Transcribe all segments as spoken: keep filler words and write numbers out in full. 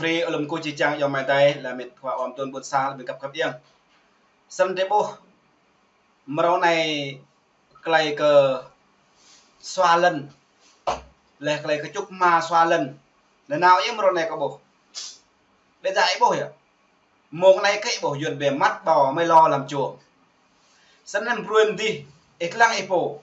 Pri alum kơ či čang yong mai tai, lĕ mĭt khua om tun ƀun sa, lĕ mĭt kăp kăp yang. Săn tê ƀuh, mrâo anai klei kơ sua lăn, lĕ klei kơ čŭk hma sua lăn. Lĕ nao yơh mrâo anai kơ ƀuh. Ƀĕ djai ƀuh yơh. Mông anai kơ ƀuh Yuan ƀĕ măt ƀâo mơi lo lăm čô. Săn anŭn brui mdih, ih lăng ih pô.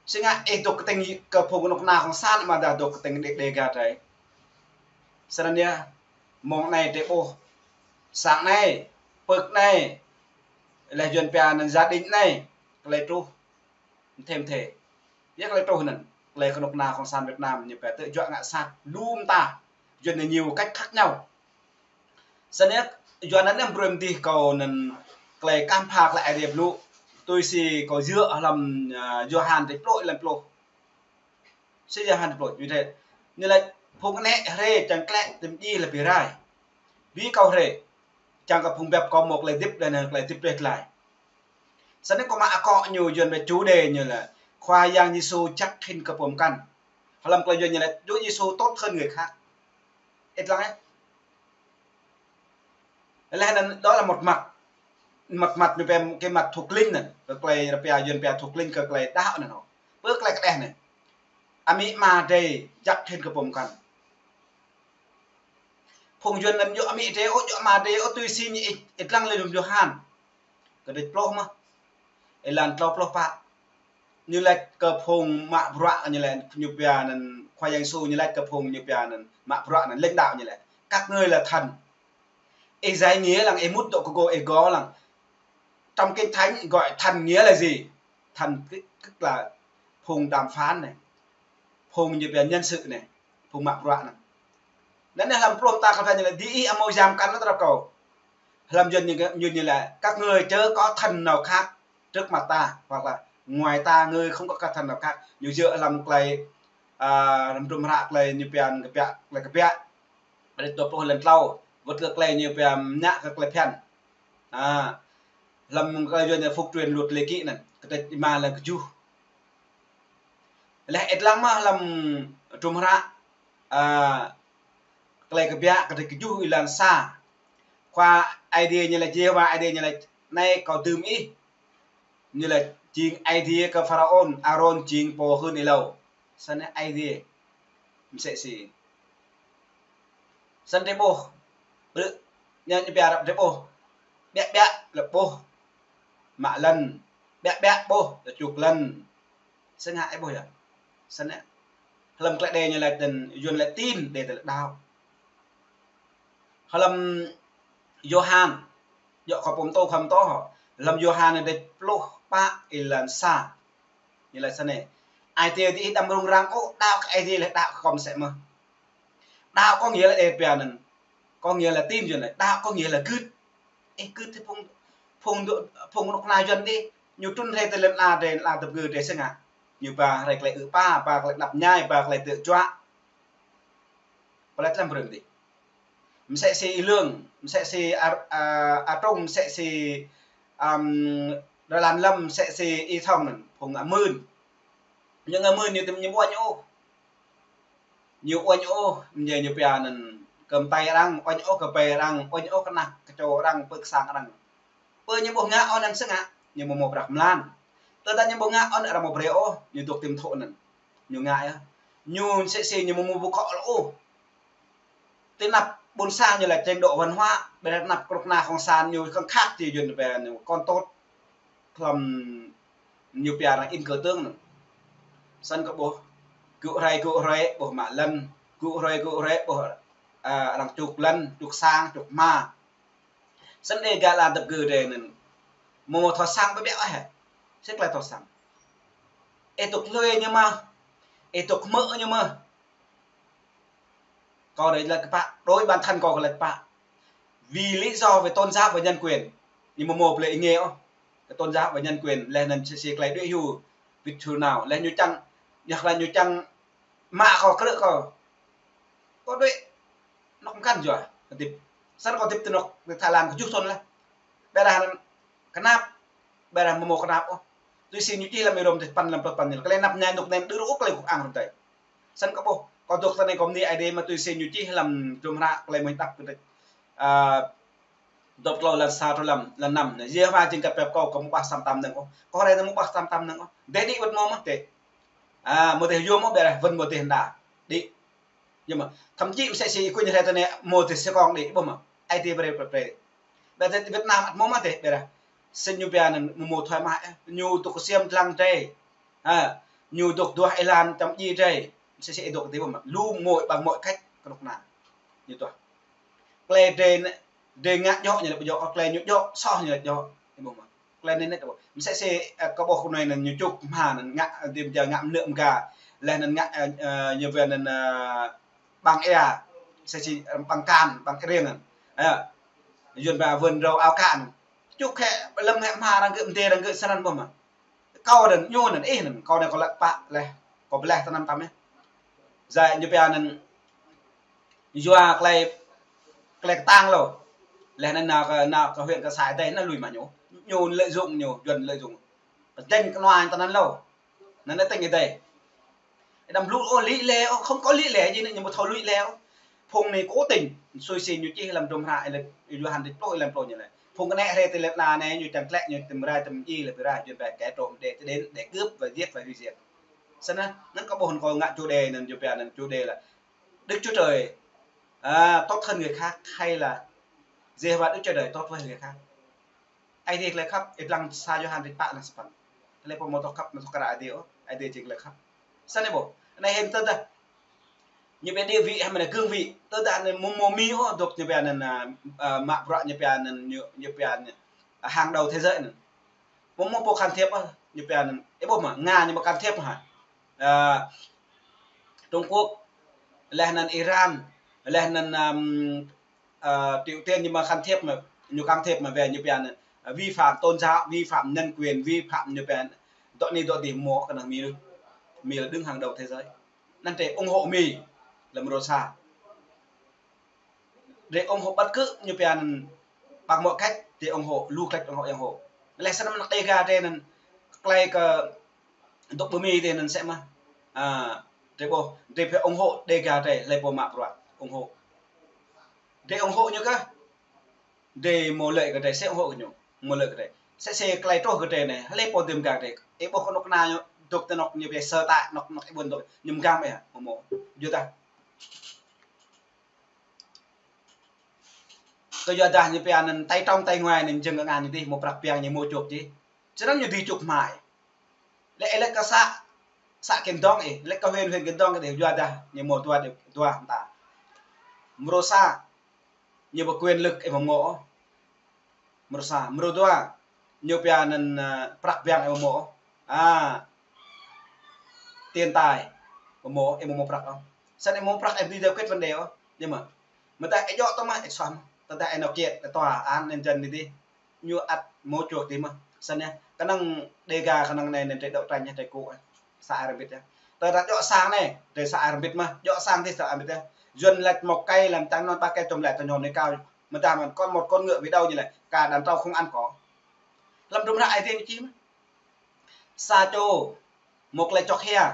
Sĭt ngă ih dŏ kơtĭng kơ phung kơnuk kơna kông san mă dah dŏ kơtĭng đê, đê ga trai. Săn anŭn yơh, mông anai tê ƀuh. Sang anai, pơ̆k anai, lĕ Yuan pia anŭn gia đình anai, klei truh. Mthê mthê. Yơh klei truh anŭn, klei kơnuk kơna kông san Việt Nam ñu pia tơ juă ngă sat, lu mta. Yuan anŭn nhiều cách khác nhau. Săn anŭn, Yuan anŭn brui mdih kâo anŭn klei kăm pha klei Aê Diê blŭ. Tui si kâo djơ̆ hlăm, ơ, Yôhan tê pluh lăm pluh. Si Yôhan tê pluh, ñu tê. Ñu laĭ phung anai hrê čang klĕ tơm djai lĕ bi rai. Bi kâo hrê, čang kơ phung biăp kâo mâo klei hơdip đơi anŭn klei hơdip gleh glai. Săn anŭn kâo mă akŏ ñu Yuan ƀĕ chủ đề ñu lĕ Khua Yang Yêsu chắc khĭn kơ pô mkăn. Hlăm klei Yuan ñu laĭ Chúa Giêsu tốt hơn người khác. Ih lăng ih. Lĕ anŭn đó là một mặt. Một mặt ñu pia kơ mặt thuộc linh anŭn. Kơ klei rơpia Yuan pia thuộc linh kơ klei đaŏ anŭn. Pơ klei kơđeh anŭn. Amĭ ama drei jăk hĭn kơ pô mkăn. Phung Yuan anŭn yua amĭ drei ôh, yua ama drei ôh, tui si ñu ih, ih lăng lĕ lum Yôhan. Kơdrêč pluh mơh. Êlan klâo pluh pă. Ñu laĭ kơ phung mă bruă ñu laĭ, ñu pia anŭn Khua Yang Yêsu ñu laĭ kơ phung ñu pia anŭn mă bruă anŭn lãnh đạo ñu laĭ. Các ngươi là thần. Ih giải nghĩa lăng, ih mŭt dŏ kơ gô, ih gô lăng. Trong Kinh Thánh gọi thần nghĩa là gì? Thần tức, tức là phung đàm phán anai. Phung ñu pia nhân sự anai. Phung mă bruă anŭn. Anŭn hlăm pluh mta kơ pha ñu laĭ, diih amâo jam kăn tơlơi kâo. Hlăm Yuan ñu, Yuan ñu laĭ, các ngươi chớ có thần nào khác trước mặt ta, hoặc là ngoài ta ngươi không có thần nào khác. Ñu djơ̆ hlăm klei, ơ, hlăm hdruôm hră klei ñu pia kơbiă, klei kơbiă. Kơdrêč dua pluh êlan klâo, wơ̆t kơ klei ñu pia mñă kơ klei phiăn. Ơ, hlăm klei Yuan ñu phục truyền luật lệ ký anŭn, kơdrêč rơma êlan kơjuh. Lĕ ih lăng mơh hlăm hdruôm hră, ơ, klei kơbiă kơdrêč kơjuh êlan sa. Khua Aê Diê ñu laĭ, Yêhôwa Aê Diê ñu laĭ, anai kâo dưm ih. Ñu laĭ jing Aê Diê kơ Pharaôn, Arôn jing pô hưn ih êlâo. Săn anŭn Aê Diê. Msĕ si. Săn tê ƀuh. Ƀrư̆, ñu, ñu pia ră tê ƀuh. Ƀiă ƀiă lĕ ƀuh. Mă lăn. Ƀiă ƀiă ƀuh lĕ čŭk lăn. Săn ngă ih ƀuh yơh. Săn anŭn. Hlăm klei đe ñu laĭ tin, Yuan laĭ tin, đe tơlơi đaŏ. Hlăm Yôhan, djŏ kơ pô mtô, khua mtô hŏ. Hlăm Yôhan anai kơdrêč pluh pă êlan sa. Ñu laĭ săn anai. Ai tiê diih đăm rŭng răng ôh, đaŏ kơ Aê Diê lĕ đaŏ kơ kâo mơsĕ mơh. Đaŏ có nghĩa là đe pia anŭn. Có nghĩa là tin Yuan laĭ. Đaŏ có nghĩa là gưt. Ih gưt hĭ phung, phung, phung kơnuk kơna Yuan dih. Ñu trŭn hrơi tơlơi anŭn drei, anŭn tơpơgư drei săn ngă. Ñu ba hrơi klei ư̆ pa, ba klei anăp mơñai, ba klei tơjuă. Pơlĕt lăm brơi mơ̆n dih. Msĕ si Y Lương, msĕ si A, A, A Trung, msĕ si, ăm, Rơlan Lâm, msĕ si Y Thông anŭn, phung ngă mưn. Ñu ngă mưn ñu tơm ñu ƀu uañ ôh. Ñu uañ ôh, mơñai ñu pia anŭn kơm tai arăng, uañ ôh kơpei arăng, uañ ôh kơnăk kơčô arăng, pơ̆k sang arăng. Pơ ñu ƀuh ngă ôh anŭn săn ngă, ñu mơ̆ mâo prăk mlan. Tơdah ñu ƀuh ngă ôh anŭn arăng mâo brơi ôh, ñu dŏ tim thŏ anŭn. Ñu ngă yơh. Ñu msĕ si ñu mơ̆ mâo ƀu kŏ lŏ ôh. Tơ anăp ƀôn sang ñu laĭ trình độ văn hóa, ƀiădah tơ anăp kơnuk kơna kông san ñu khăng khăt ti Yuan pia ñu con tốt. Hlăm ñu pia arăng in cờ tướng anŭn. Săn kơ ƀuh. Gŭ hrơi gŭ hrơi ƀuh mă lăn. Gŭ hrơi gŭ hrơi ƀuh, ơ, arăng čŭk lăn, čŭk sang, čŭk hma. Săn đe gah lăn tơpơgư drei anŭn. Mơ̆ mâo thâo săng ƀiă ƀiă ôh hĕ. Sĭt klei thâo săng. Ih dŏ hlue ñu mơh. Ih dŏ hmư̆ ñu mơh. Kâo đe laĭ kơ pă, đối bản thân kâo kơ laĭ kơ pă. Vì lý do về tôn giáo và nhân quyền. Ñu mơ̆ mâo plei ih ngă ôh. Kơ tôn giáo và nhân quyền, lĕ anŭn si, si klei đuaĭ hyu, wĭt hyu nao. Lĕ ñu čang, ñu laĭ ñu čang mă kâo krư̆ kâo. Kâo đuaĭ. Anŏ mơkăn yua, kâo hơdip. Săn kâo hơdip tơ anŏ, tơ Thái Lan kơ juh thŭn laih. Ƀiădah anŭn kơnap, ƀiădah mơ̆ mâo kơnap ôh. Tui si ñu čih lăm Y Rôm tơpăn lăm pluh păn ñu laĭ. Klei anăp mơñai anŭn anŭn đơ rơ ôh klei gŭ ang rơm tơi. Săn kơ ƀuh, Kâo dŏ tơ anai kâo bơni Ơi Adai mơ̆ tui si ñu čih lăm hră Klei Mơak Klă kơ tĕč. A, dŏp klâo lăn sa truh lăm, lăn năm. Yêhôwa jing kơtang pĕp kâo, kâo ƀu ƀah sam tam năng ôh. Kâo rai anai ƀu ƀah sam tam năng ôh. Dêh đĭ wơ̆t mơ̆ mơ̆ dêh. A, mơ̆ dêh yôm mơ̆ ƀiă rai, wơ̆t mơ̆ dêh đa. Đĭ. Yôm mơ̆. Thậm chí msĕ si ih kuñ rai tơ anai mơ̆ dêh si kông đĭ, ƀuh mơ̆. Ơi Adai brơi brơi brơi. Ƀiă rai Việt Nam ăt mơ̆ mơ̆ dêh ƀiă rai. Sĭt ñu ƀiă anŭn mơ̆ mơ̆ thuai mă, ñu dŏ kơ siam dlăng rai. Ha, ñu dŏ duah êlan čăm djai rai. Msĕ si ih dŏ kơ dêh ƀuh mơ̆. Lu mơ̆ ƀăng mơ̆ kăč kơnuk kơna. Ñu duah. Klei drơi, drơi ngă djơ̆ ñu lĕ ƀu djơ̆, klei ñu djơ̆, soh ñu lĕ djơ̆. Ih ƀuh mơ̆. Klei anai anai ƀuh. Msĕ si, ơ, kơ ƀuh kơ anai anŭn ñu čuk hma anŭn ngă, ơ, dĭm ja ngă mơnơ̆ mga. Laih anŭn ngă, ơ, ơ, ñu wơ̆n anŭn, ơ, ƀăng ia. Msĕ si, ơ, ƀăng kan, ƀăng riêng anŭn. Ơ. Yuan ba wơ̆n rơ̆u ao kan. Čuk hĕ, lơ̆m hĕ hma arăng gơ̆ mdê arăng gơ̆ sơnăn ƀuh mơ̆. Kâo anŭn, ñu anŭn, ih anŭn, kâo anai kâo lăi pă laih, kâo ƀleh tơ anăm tăm yơh. Yua ñu ƀiă anŭn, yua klei, klei kơtang lu. Laih anŭn nao kơ, nao kơ huyện kơ xã Ơi Adai anŭn lui mă ñu. Ñu lợi dụng ñu, Yuan lợi dụng. Pơjing kơ anŭn tơ anŭn lu. Anŭn anai tơ̆ng Ơi Adai. Đăm lu ôh lĕ lĕ ôh, không có lĕ lĕ gì nữa, ñu ƀu thâo lĕ lĕ ôh. Phung anai cố tình, sui si ñu čih lăm hră, ơ, Yôhan dêh pluh, lăm pluh ñu lĕ. Phung kơnĕ rai tơ lĕ anai, ñu čang tlĕ, ñu tơm rai, tơm djai lĕ ƀiă rai, Yuan ba kẻ trộm để, để, để cướp và giết và hủy diệt. Sĭt anŭn, anŭn kâo ƀuh kâo ngă chủ đề anŭn, ñu ƀiă anŭn chủ đề là Đức Chúa Trời, à, tốt hơn người khác hay là Giê-hô-va Đức Chúa Trời tốt hơn người khác. Ơi Adai klei khăp, ih lăng sa Yôhan dêh pă lăng sapăn. Klei pô mơ̆ tŏ khăp, mơ̆ tŏ kră Ơi Adai ôh, Ơi Adai jing klei khăp. Sĭt anai ƀuh, anai hĭn tơdah. Ñu ƀiă địa vị, hă mơ̆n anai cương vị, tơdah anai mơ̆ mơ̆ mi ôh, dŏ ñu ƀiă anŭn, ơ, ơ, mă bruă ñu ƀiă anŭn, ñu, ñu ƀiă anŭn, ơ, hàng đầu thế giới anŭn. Mơ̆ mơ̆ pô can thiệp ôh, ñu ƀiă anŭn. Ih ƀuh mơ̆, Nga ñu mơ̆ can thiệp hă. Ơ, Trung Quốc, laih anŭn Iran, laih anŭn, ưm, ơ, Triều Tiên ñu mơ̆ can thiệp mơ̆, ñu can thiệp mơ̆ wơ̆t ñu ƀiă anŭn, ơ, vi phạm tôn giáo, vi phạm nhân quyền, vi phạm ñu ƀiă anŭn. Dŏ anai dŏ dih mơ̆ kơnơ̆ng Mi, Mi là đứng hàng đầu thế giới. Anŭn drơi ủng hộ Mi, lăm rô sa. Drơi ủng hộ bất cứ ñu ƀiă anŭn bằng mọi cách drơi ủng hộ, lu klĕč ủng hộ, ủng hộ. Laih sĭt anŭn mơnăk Đêga drơi anŭn klei kơ dŏ ƀơi Mi drơi anŭn sĕ mơ̆. À, drơi ƀuh, drơi phải ủng hộ Đêga drơi, hlơi pô mă bruă, ủng hộ. Drơi ủng hộ ñu kah. Drơi mơ̆ lĕ kơ drơi, sĕ ủng hộ kơ ñu, mơ̆ lĕ kơ drơi. Sĕ sĕ klei truh kơ drơi anai, hlơi pô dơ̆m gang drơi. Ih ƀuh kơnuk kơna ñu, dŏ tơ anŏ ñu ƀiă sơ ta, anŏ, anŏ ih ƀuăn dŏ, ñu mơ̆ gang ƀiă hă, mơ̆ mơ̆. Yua dah. Kơ yua dah ñu ƀiă anŭn tay trong tay ngoài anŭn jing kơ ngă ñu dih mơ̆ prăk ƀiăng ñu mơ̆ čuk dih. Sĭt anŭn ñu dih čuk hmai. Lĕ, lĕ kơ xã, xã Kiên Tông ih, lĕ kơ huyện, huyện Kiên Tông kơ dih yua dah ñu mơ̆ dua, dua mơta. Mrô sa, ñu ƀu quyền lực ih mơ̆ mơ̆. Mrô sa, mrô dua, ñu ƀiă anŭn, ơ, prăk ƀiăng ih mơ̆ mơ̆. À, tiền tài, mơ̆ mơ̆, ih mơ̆ mơ̆ prăk ôh. Sĭt ih mơ̆ prăk ih ƀu đi giải quyết vấn đề ôh. Ñu mơ̆. Mơ̆ tơdah ih djơ̆ tơ mơ̆, ih soh mơ̆. Tơdah ih nao kiện, ih tòa án, anŭn jăn dih. Ñu ăt mơ̆ čuk dih mơ̆. Sĭt anai, kơnơ̆ng Đêga, kơnơ̆ng anai, anŭn drơi đấu tranh, drơi kơ, xã Ai Rơmbit yơh. Tơdah djơ̆ sang anai, drơi xã Ai Rơmbit mơ̆. Djơ̆ sang dih xã Ai Rơmbit yơh. Yuan laĭ một cây làm trắng non, ba cây trồng lại cho nhọn để cao. Mơ̆ tơdah mơ̆n con, một con ngựa vì đâu ñu laĭ, cả đàn trâu không ăn cỏ. Lăm hră Ơi Adai ñu čih mơ̆. Sa čô mơ̆ klei čŏk hia,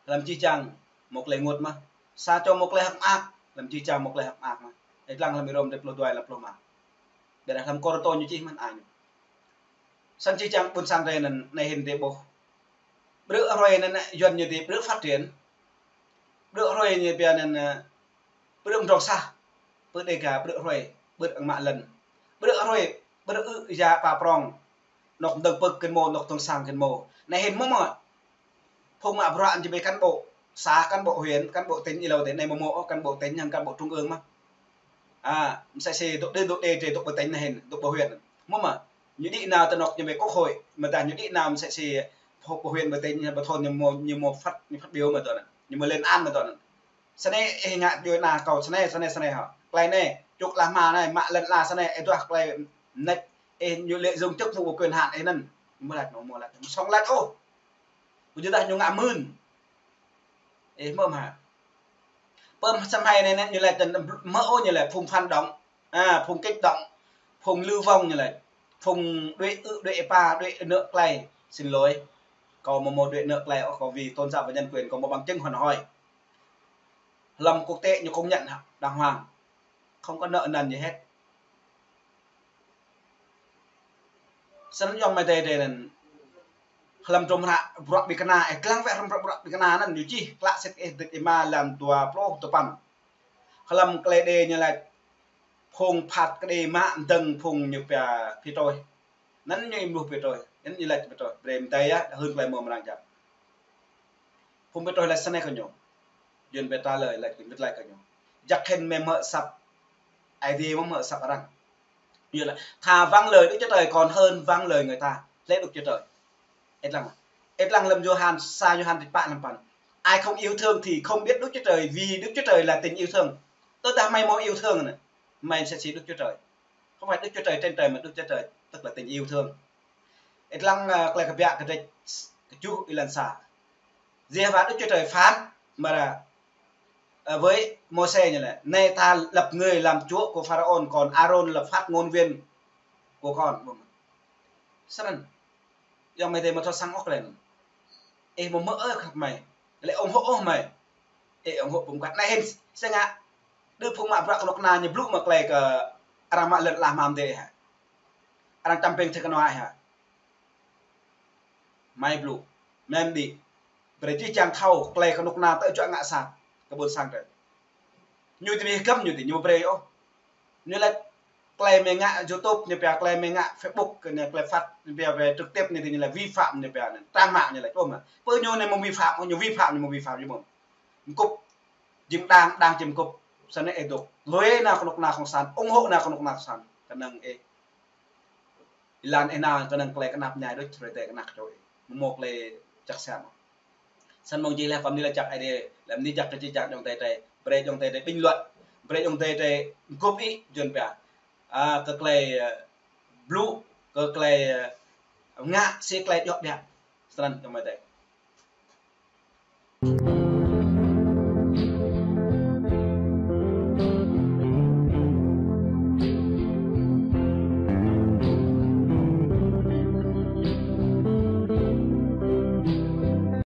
lăm čih čang mơ̆ klei ênguôt mơ̆. Sa čô mơ̆ klei hơ̆k mơak, lăm čih čang mơ̆ klei hơ̆k mơak mơ̆. Ih lăng lăm Rôm dêh pluh dua lăm pluh rơma. Ƀiă dah lăm Kôrintô ñu čih mơ̆n anai. Sĭt čih čang ƀuôn sang drơi anŭn, anai hĭn drơi ƀuh. Bruă hrơi anŭn, Yuan ñu dih bruă phát triển. Bruă hrơi ñu ƀiă anŭn, ơ, bruă mdrŏng sah. Bruă Đêga, bruă hrơi, bruă mă lŏn. Bruă hrơi, bruă ư ya pa prong. Anŏ dơ̆ng pơ̆k kơnmô, anŏ dơ̆ng sang kơnmô. Anai hĭn mơ̆ mơ̆. Phung mă bruă ñu ƀơi cán bộ xã, cán bộ huyện, cán bộ tỉnh ih lăi dih, anai mơ̆ mơ̆, cán bộ tỉnh hăng cán bộ trung ương mơ̆. À, msĕ si dŏ đê, dŏ đê, dŏ ƀơi tỉnh anai hĭn, dŏ ƀơi huyện. Mơ̆ mơ̆. Ñu đĭ nao tơ anŏ ñu ƀơi quốc hội, mơ̆ tơdah ñu đĭ nao msĕ si ƀơi huyện, ƀơi tỉnh, ƀơi thôn ñu mơ̆, ñu mơ̆ phát, ñu phát biểu mơ̆ tơ̆ anŭn. Ñu mơ̆ lên án mơ̆ tơ̆ anŭn. Sĭt anai ih ngă djuai ana kâo sĭt anai, sĭt anai, sĭt anai hă. Klei anai, čuk lah hmua anai, mă lŏn lah sĭt anai, ih duah klei mơneč, ih ñu lợi dụng chức vụ và quyền hạn ih anŭn. Mơ̆ laĭ anŭn, mơ̆ laĭ anŭn. Song laĭ ôh. Ƀu djơ̆ dah ñu ngă mưn. Ih mơ̆ mơ̆ hă. Pơm samơ̆ anai anŭn ñu laĭ tơ̆n mơ̆ ôh ñu laĭ phung phản động. À, phung kích động. Phung lưu vong ñu laĭ. Phung đuaĭ ư, đuaĭ pa, đuaĭ nơ̆ klei. Xin lỗi. Kâo mơ̆ mơ̆ đuaĭ nơ̆ klei, ơ, kâo vì tôn giáo và nhân quyền, kâo mơ̆ bằng chứng hŏn hơi. Hlăm quốc tế ñu công nhận hă, đàng hoàng. Không có nợ nần gì hết. Snăn ayŏng amai adơi anŭn, hlăm hrŏm hră bruă ƀing kơna, ih lăng wơ̆t hrŏm hră bruă ƀing kơna anŭn, ñu čih klă sĭt ih dêh ih mă lăm dua pluh dua păn. Hlăm klei đe ñu laĭ phung phat kơđi mă dơ̆ng phung ñu pia Pêtrôs. Anŭn ñu ih mluh Pêtrôs, anŭn ñu laĭ Pêtrôs, brơi mơ̆ng adơi yơh, hưn klei mơ̆ng mrang jăk. Phung Pêtrôs laĭ snei kơ ñu. Yuan ƀĕ ta lơi laĭ kơ ñu, laĭ kơ ñu. Jăk hĭn mơ̆ hmư̆ asăp Aê Diê mơ̆ hmư̆ asăp arăng. Yuan laĭ, thà vâng lời Đức Chúa Trời còn hơn vâng lời người ta. Lĕ Đức Chúa Trời. Ih lăng, ih lăng lăm Yôhan, sa Yôhan dua pluh pă lăm păn. Ai không yêu thương thì không biết Đức Chúa Trời, vì Đức Chúa Trời là tình yêu thương. Tơdah mày mơ̆ yêu thương anŭn, mày sẽ sĩ Đức Chúa Trời. Không phải Đức Chúa Trời trên trời mà Đức Chúa Trời tức là tình yêu thương. Ih lăng, ơ, Klei Kbiă kơdrêč kơjuh êlan sa. Yêhôwa Đức Chúa Trời phán mà, ơ, với Môsê ñu laĭ: Này ta lập người làm chúa của Pharaôn, còn Aaron là phát ngôn viên của con. Snăn. Ayŏng amai adơi mơ̆ thâo săng ôh klei anŭn. Ih mơ̆ hmư̆ ôh kơ mơi. Lĕ ủng hộ ôh mơi. Ih ủng hộ phung kăt anai hĭn, sĭt ngă. Đơ phung mă bruă kơnuk kơna ñu blŭ mă klei kơ arăng mă lŏn ala mă mơ̆ng adơi hă. Arăng čăm pĕng thê kơnua hă. Mơi blŭ, mơi mđĭ. Brơi jih jang thâo klei kơnuk kơna tơl juă ngă sat kơ ƀôn sang drơi. Ñu dơ̆ mơ̆ hơgăm ñu dơ̆, ñu mơ̆ brơi ôh. Ñu laĭ klei mơi ngă YouTube ñu pia, klei mơi ngă Facebook ñu, klei phát ñu pia, về trực tiếp ñu dơ̆ ñu laĭ vi phạm ñu pia anŭn. Trang mạng ñu laĭ ôh mă. Pơ ñu anai mơ̆ vi phạm, ñu vi phạm ñu mơ̆ vi phạm ñu mơ̆. Mơkŭp. Jing đang, đang jing mơkŭp. Snăn ih dŏ lui nao kơnuk kơna cộng sản, ủng hộ nao kơnuk kơna cộng sản. Kơnơ̆ng ih. Ih lăng ih nao kơnơ̆ng klei kơnăp ñai đôč, hrơi tê kơnăp čô ih. Mơ̆ mơ̆ klei jăk siam. Snăn mơ̆ng jih leh kơ anai lĕ jăk Aê Diê, lăm anai jăk kơ jih jang ayŏng adơi drơi. Brơi ayŏng adơi drơi bình luận. Brơi ayŏng adơi drơi mơkŭp ih, Yuan pia. A, kơ klei, ơ, blŭ, kơ klei, ơ, ngă, sĭt klei djŏ biă. Snăn ayŏng amai adơi.